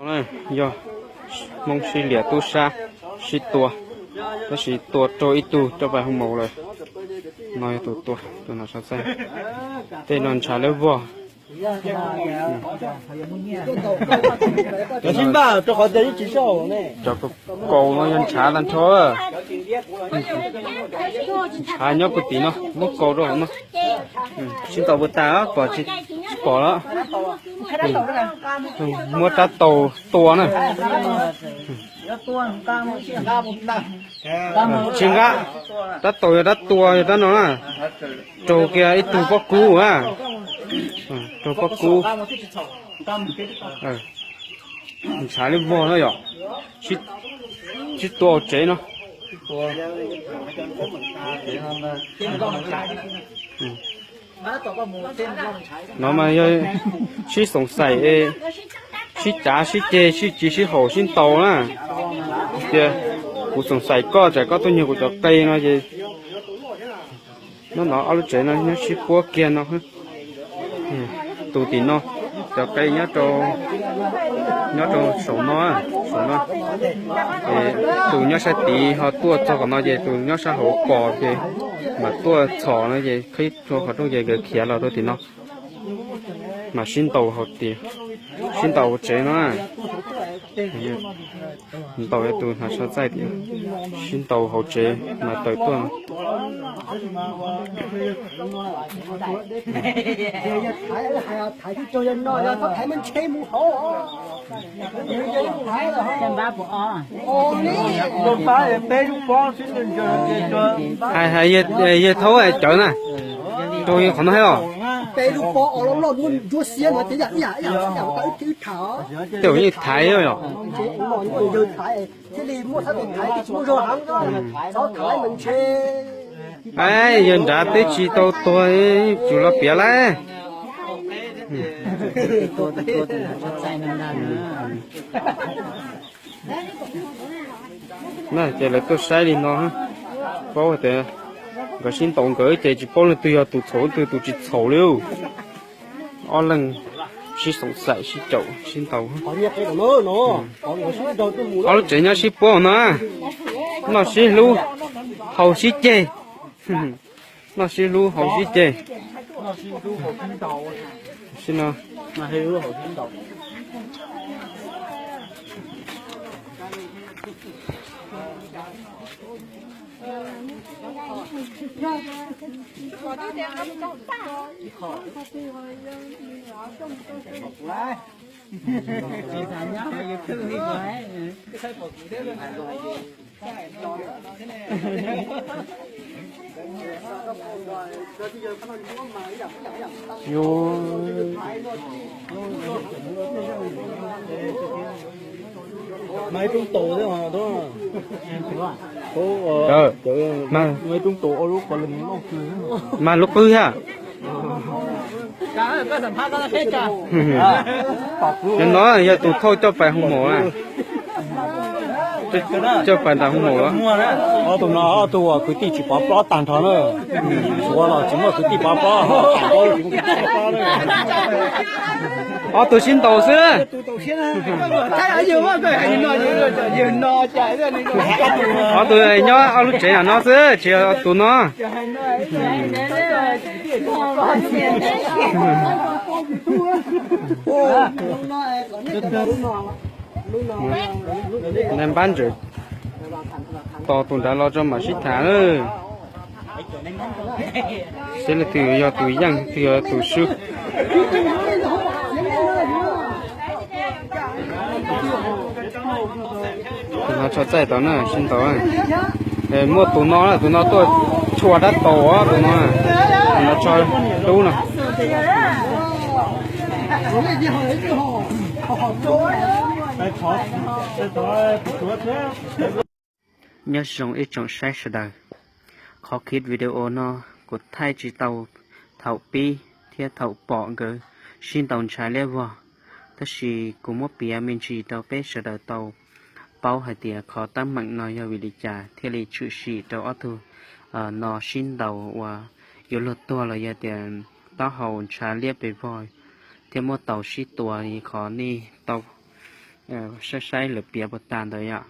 Yog Hmoob sib liam tub sab sib tua, tab sis tua raug ib tug coj pais hu maum lawm. No yog tus tua, tus no sab txaij. Tej no ntshav liab vog. Cov kaus no yog ntshav tag nrho. Ntshav nyob puag tim no, muab kaus rau hauv no. Sib ntaus puas tas, pom tsis pom lawm. Muab rab taus tua na. Tsis nqa, rab taus yog rab tua yog rab no na. Raug kiag ib tug pob kub a. Raug pob kub. Ntshav liab vog no yom. Sib tua hauv tsev no. No mas yog sib xoom xaim, sib cav sib ceg sib tsis sib haum sib ntaus na. Tias kuv xoom xaim koj tsam koj tuaj nyuag kuv cov qe no ces, no no ob lub tsev no nyob sib puab kiag no. Tus tim no, cov qe nyob rau, nyob rau saum no, saum no. Tus nyob sab tid ho tuaj txog qhov no ces tus nyob sab hauv pom ces mam tuaj txhom no ces qhib rau qhov rooj ces nkawd khiav los rau tim no. Mas sib ntaus hauv tias, sib ntaus hauv tsev no. Ntaus tus hnav tsho txaij tias sib ntaus hauv tsev mas tawm tuaj. Hais, hais yawg thaub cawv na, rau qhov no thiab os. Tej yawg thaiv yom. Yawg nrad twb tsis tau tuag, tsum los piav lawm. Na ces lawv tuaj saib li no, paub tias nkawd sib ntaus nkawd ces tsis paub leej twg yog tus txhaum leej twg tus tsis txhaum li. Ob leeg sib xoom xaim sib caum sib ntaus. Ob lub tsev nyob sib puab no, noj sib hlub, haus sib ceg. Noj sib hlub haus sib ceg. Mas ib roob taus thiab os. Mas ib roob taus ob lub qhov lwm loj kawg. Mas lub qwg thiab. Cov no yog tus thauj coj pais hu maum na. Coj pais nram hu maum los. Ob tug no ob tug uas kwv tij tsis pov plob tag nrho na. Tshuav los tsis muaj kwv tij pov plob. Ob tug sib ntaus xwb. Ob tug nyob ob lub tsev no xwb, tsis yog tus no. Npab ntses, tos tus nrad los tso mam sib tham na. Seb leej twg yog tus yeej, twg yog tus swb. Tus no tsho txaij tod na, sib ntaus. Muaj tus no, tus no tuaj tshua dab taus os, tus no, tus no tsho dub no. Nyob zoo ib tsoom saib sawv daws, qhov clip video no kuv thaij tsis tau thaum pib thiab thaum pom nkawd sib ntaus ntshav liab vog, tab sis kuv muab piav me ntsis rau peb sawv daws tau paub hais tias qhov teeb meem no yog vim li cas thiaj li tshwm sim rau ob tug no sib ntaus uas yuav luag tuag los yog tias taub hau ntshav liab pes vog thiab muab tau sib tua li qhov nej tau saib saib lawv piav puas tas ntawd yom.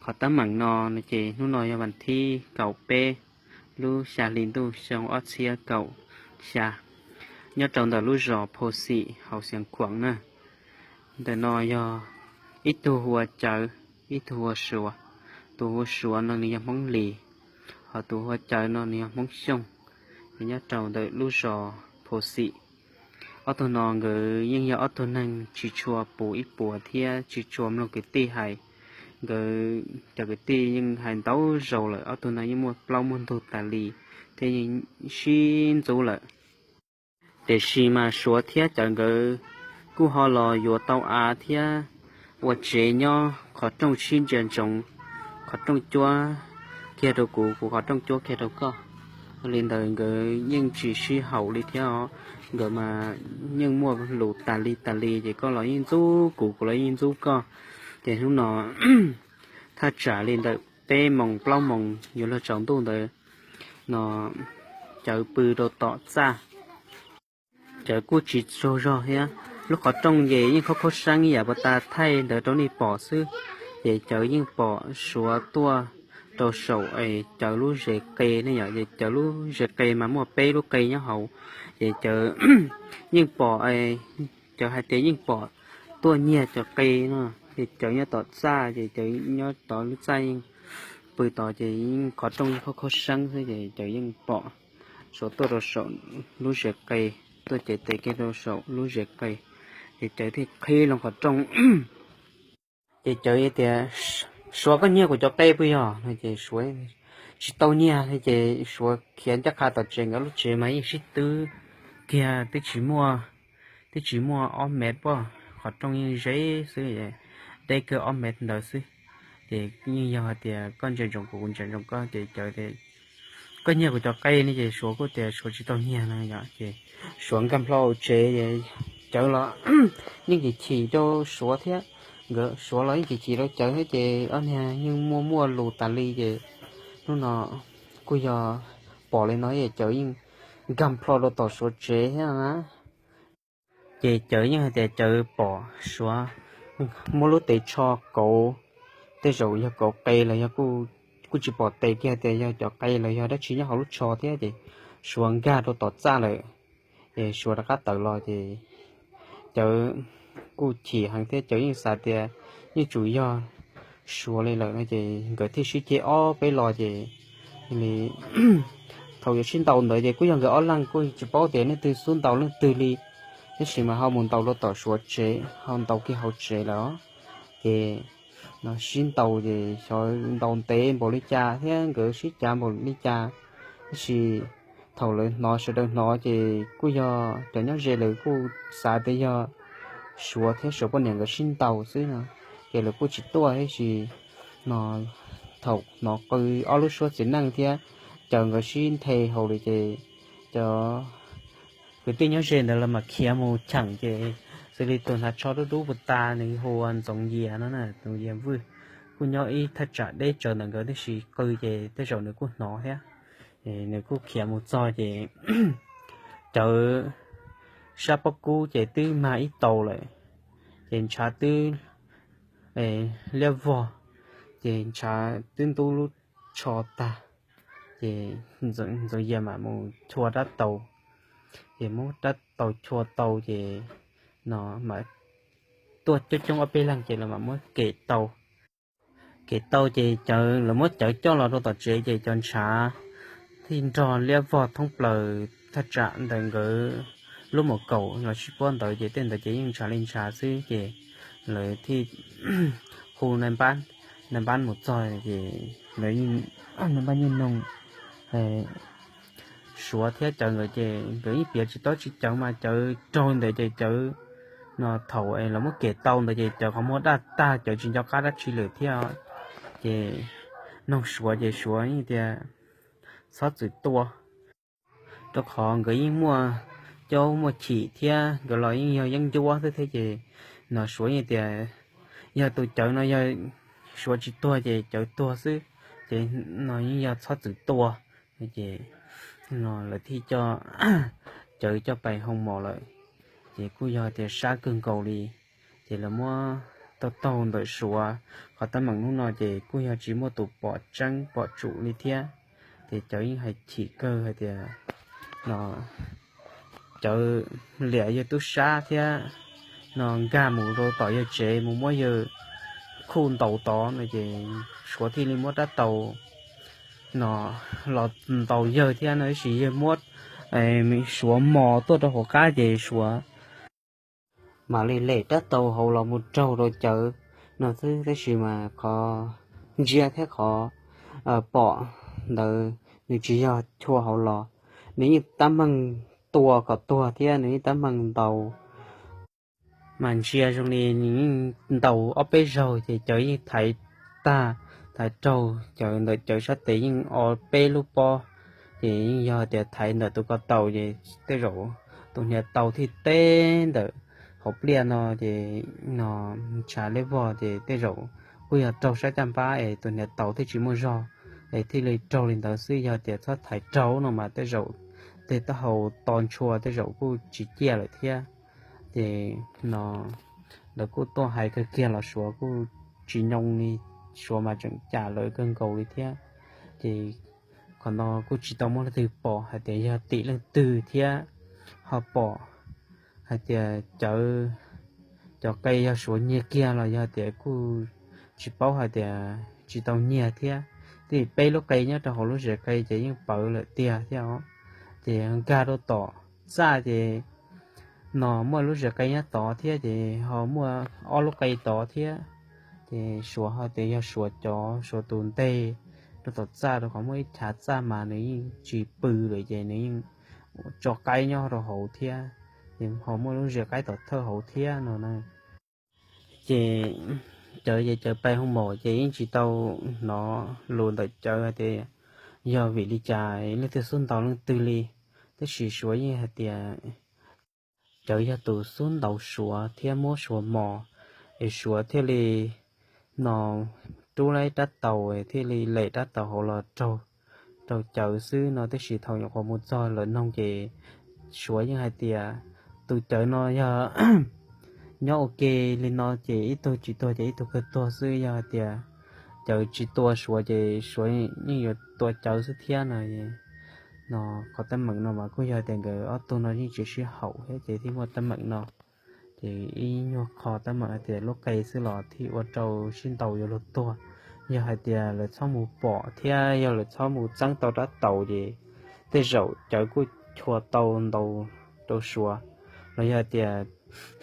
Qhov teeb meem no ces hnub no yog vas thib kaum peb lub xya hli ntuj xyoo ob txhiab kaum xya, nyob rau ntawm lub zos Phau Xim hauv Xeev Khuam na. Ntawm no yog ib tug hu ua Cawv, ib tug hu ua Suav. Tus hu ua Suav no nws yog Hmoob Lis, ho tus hu ua Cawv no nws yog Hmoob Xyooj, nyob rau ntawm lub zos Phau Xim. Ob tug no nkawd yeej yog ob tug neeg tsis tshua puv ib puas thiab tsis tshua mloog kwv tij hais. Nkawd cov kwv tij yeej hais ntau zaus lawm, ob tug no yeej muaj plaub muaj ntug tas li thiab yeej sib ntxub lawm. Tiam sis mas Suav thiab Cawv nkawd kuj ho los yuav tau av thiab ua tsev nyob qhov rooj sib ntsia ntsoov, qhov rooj cuab kiag rau kuv, kuv qhov rooj cuab kiag rau koj. Li ntawd nkawd yeej tsis sib haum li thiab os. Nkawd mas yeej muaj lus tas li tas li, ces koj los yeej ntxub kuv, kuv los yeej ntxub koj. Ces hnub no thaj tsam li ntawm peb moos plaub moos yuav luag tsaus ntuj ntawd no, Cawv pw rau tom txaj. Cawv kuj tsis tsaug zog thiab, lub qhov rooj ces yeej khaub khaub seeb ib yam puas tas thaij ntawd rau nej pom xwb. Ces Cawv yeej pom Suav tuaj rau saum es Cawv lub zes qe ne yom, ces Cawv lub zes qe mas muaj peb lub qe nyob hauv. Ces Cawv yeej pom, Cawv hais tias yeej pom tuaj nyiag cov qe no, ces Cawv nyob tom txaj, ces Cawv nyob tod lub txaj yeej pw tod, ces yeej qhov rooj yeej khaub khaub seeb xwb, ces Cawv yeej pom Suav tuaj rau saum lub zes qe, tuaj cev tes kiag rau saum lub zes qe, ces Cawv thiaj qhib loo qhov rooj. Ces Cawv tias, Suav, koj nyiag kuv cov qe puas yog? No ces Suav, Tsis tau nyiag. Ces Suav khiav ncaj qha tom tsev, nkawd lub tsev mas yeej sib twb kiag, twb tsis muaj, twb tsis muaj ob mev pob, qhov rooj yeej ze xwb, deb kawg ob mev ntawd xwb. Ces yeej yog hais tias koj ntsia ntsoov kuv, kuv ntsia ntsoov koj, ces Cawv tias, Koj nyiag kuv cov qe ne? Ces Suav kuj tias Suav tsis tau nyiag no yom. Ces Suav nkag nplho hauv tsev, Cawv los yeej chim chim rau Suav thiab, nkawd, Suav los yeej chim chim rau Cawv thiab, ces ob niag yeej muaj muaj lus tas li. Ces hnub no kuj yog pom li no, Cawv yeej nkag nplho rau tom Suav tsev thiab na. Ces Cawv yeej hais tias Cawv pom Suav muab lub tes tsho kauv, tej zaum yog kauv qe los yog kuj tsis pom tes kiag tias yog cov qe los yog dab tsi nyob hauv lub tsho thiab, ces Suav nkag rau tom txaj lawm. Ces Suav rov qab tawm los, ces Cawv kuj chim heev thiab, Cawv yeej xav tias yeej tsum yog Suav li lawm no, ces nkawd thiaj sib ceg ob peb los. Ces li thaum yuav sib ntaus ntawd ces kuj yog nkawd ob leeg, kuj tsis paub tias leej twg xub ntaus leej twg li, tab sis mas ho mus ntaus rau tom Suav tsev, ho ntaus kiag hauv tsev lawm. Ces no sib ntaus ces xyov ntaus ntev npaum li cas thiab nkawd sib cav npaum li cas, tab sis thaum lawv hnov, sawv daws hnov ces kuj yog cov nyob ze lawv kuj xav tias yog Suav thiab Suav poj niam nkawd sib ntaus xwb no, ces lawv kuj tsis tuaj thiab. Tab sis no thaum hnov qw ob lub suab txiv neej thiab Cawv nkawd sib nthe hauv lawm, ces cov kwv tij nyob ze ntawd los mas khiav mus cheem, ces xws li tus hnav tsho dub dub puag ta, nws hu ua Ntxoov Yias no na, Ntxoov Yias Vwj, kuj nyob ib thaj tsam deb tsawv ntawm nkawd tib si qw, ces tej zaum nws kuj hnov thiab. Nws kuj khiav mus txog ces Cawv sab pob kub ces twb mag ib tau lawm, ces ntshav twb liab vog, ces ntshav twb ntub lub tsho tag. Ces Ntxoov Yias mam mus chua rab taus, ces muab rab taus chua tau ces no mam tuaj coob coob ob peb leeg ces lawv mam muab kem tau. Kem tau ces Cawv, lawv muab Cawv coj los rau tom tsev ces cov ntshav thiaj nrog liab vog thoob plaws thaj tsam ntawm nkawd lub mom kaum los sib puab ntawd, ces tej ntawd ces yeej ntshav li ntshav xwb. Ces lawv thiaj hu nai npab, nai npab mus txog ces lawv, nai npab yeej noog Suav thiab Cawv nkawd, ces nkawd yeej piav tsis tab tsis Cawv mas Cawv raug ntawd ces Cawv no thaum lawv muab kem tau ntawd ces Cawv qhov muag daj tag, Cawv tsis nco qab dab tsi lawm thiab. Ces noog Suav ces Suav yeej tias txhob txwm tua, rau qhov nkawd yeej muaj caub muaj chim thiab nkawd los yeej yog yeeb ncuab xwb thiab. Ces no Suav yeej tias yog tus Cawv no yog Suav tsis tuag ces Cawv tuag xwb, ces no yeej yog txhob txwm tua. Ces no lawv thiaj coj Cawv coj pais hoo mos lawm. Ces kuj yog tias sab kawg nkaus li, ces lawv muab tau taug ntawm Suav qhov teeb meem hnub no ces kuj yog tsis muaj tus pom tseeb pom tsum li thiab. Ces cov yeej hais chim kawg hais tias no cov liam yawg tub sab thiab no nkag mus rau tom yawg tsev mus muab yawg khuj ntaus tod no ces Suav thiaj li muab rab taus no los ntaus yawg thiab no tab sis yawg muab Suav mos tuaj rau hauv qab ces Suav mam li lem rab taus hauv los mus raug rau Cawv no xwb tab sis mas qhov ntsia thiab qhov pom ntawd nws tsis yog chua hauv los, nws yeej tab meeg tua kom tuag thiab nws yeej tab meeg ntaus. Mas ntsia zoo li nws yeej ntaus ob peb zaug ces Cawv yeej thaiv tag, thaiv raug Cawv ntawm Cawv sab tes yeej o peb lub pob. Ces yeej yog tias thaiv ntawm tus ko taw ces tej zaum tus hniav taus thiaj teb ntawm hauv pliaj no ces no ntshav liab vog ces tej zaum kuj yog raug sab caj npab es tus hniav taus thiaj tsis muaj zog es thiaj li raug li ntawd xwb. Yog tias txhob thaiv raug no mas tej zaum tej taub hau to ntshua tej zaum kuj tsis ciaj lawm thiab. Ces no lawv kuj tuaj hais kawg kiag los Suav kuj tsis nyoo li, Suav mas tseem cam lawv kawg nkaus li thiab. Ces qhov no kuj tsis tau muaj leej twg pom hais tias yog tim leej twg thiab ho pom hais tias Cawv cov qe yog Suav nyiag kiag los yog tias kuj tsis paub hais tias tsis tau nyiag thiab. Twb peb lub qe nyob rau hauv lub zes qe ces yeej pawv lawm tiag thiab os. Ces nkag rau tom txaj ces no muaj lub zes qe nyob tod thiab ces ho muaj ob lub qe tod thiab. Ces Suav ho tias yog Suav cov, Suav tus nteg rau tom txaj rau qhov muaj ib chav txaj mas nws yeej tsis pw lawm ces nws yeej tso qaib nyob rau hauv thiab. Ces ho muaj lub zes qaib tom thawj hauv thiab no na. Ces Cawv ces Cawv pais hoo maum ces yeej tsis tau hnov lus ntawm Cawv hais tias yog vim li cas leej twg xub ntaus leej twg li. Tab sis Suav yeej hais tias Cawv yog tus xub ntaus Suav thiab muab Suav mos, es Suav thiaj li no rub lawm rab taus thiaj li lem rab taus hauv los raug, raug Cawv xwb no. Tab sis thaum nyuam qhuav mus txog lawv noog ces Suav yeej hais tias tus Cawv no yog nyob ua ke li no ces ib tug tsis tuag ces ib tug kawg tuag xwb. Yog hais tias Cawv tsis tua Suav ces Suav yeej yuav tua Cawv xwb thiab no. No qhov teeb meem no mas kuj yog tias nkawd ob tug no yeej tsis sib haum thiab ces thiaj muaj teeb meem no. Ces ib nyuag qho teeb meem hais tias lub qe xwb los thiaj ua rau sib ntaus yuav luag tuag. Yog hais tias lawv txhob mus pom thiab yog lawv txhob mus txeeb tau rab taus ces tej zaum Cawv kuj chua tau ntaus rau Suav, los yog hais tias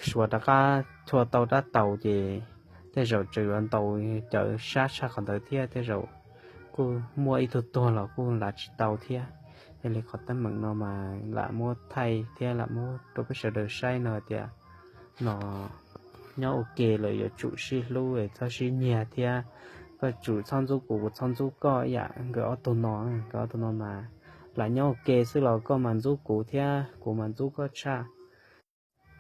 Suav rov qab chua tau rab taus ces tej zaum tseem yuav ntaus Cawv sab tshaj qhov ntawd thiab tej zaum kuj muaj ib tug tuag los kuj lav tsis tau thiab. Yog li qhov teeb meem no mas lam muab thaij thiab lam muab rau peb sawv daws saib no tias no nyob ua ke lawm yuav tsum sib hlub es txhob sib nyiag thiab. Koj tsum txhob ntxub kuv, kuv txhob ntxub koj ib yam nkawd ob tug no. Nkawd ob tug no mas lam nyob ua ke xwb los koj mas ntxub kuv thiab kuv mas ntxub koj tshaj.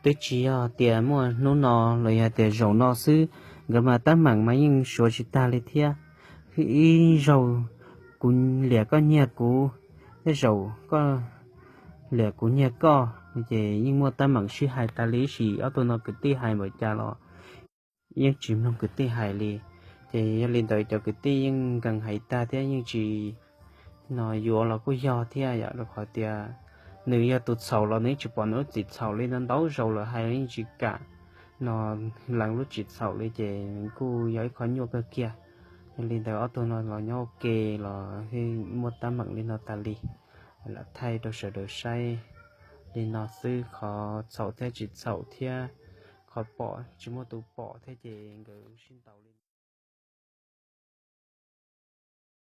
Twb tsis yog tias muaj hnub no los yog tias zaum no xwb, nkawd mas teeb meem mas yeej suav tsis tag li thiab. Ib zaug kuv liam koj nyiag kuv, tej zaum koj liam kuv nyiag koj, ces yeej muaj teeb meem sib hais tas li ib sim. Ob tug no kwv tij hais npaum cas los yeej tsis mloog kwv tij hais li. Ces yog li ntawd cov kwv tij yeej nkees hais tag thiab yeej tsis no yuav los kuj yog thiab yom, rau qhov tias nws yog tus txhaum los nws yeej tsis pom nws lub txim txhaum li. Ntau zaus lawm hais los yeej tsis kam no lees lub txim txhaum li ces nws kuj yog ib qho nyuaj kawg kiag. Yog li ntawd ob tug no los nyob ua ke los muaj teeb meem li no tas li. Lam thaij rau sawv daws saib li no xwb, qhov txhaum thiab tsis txhaum thiab qhov pom tsis muaj tus pom thiab ces nkawd sib ntaus li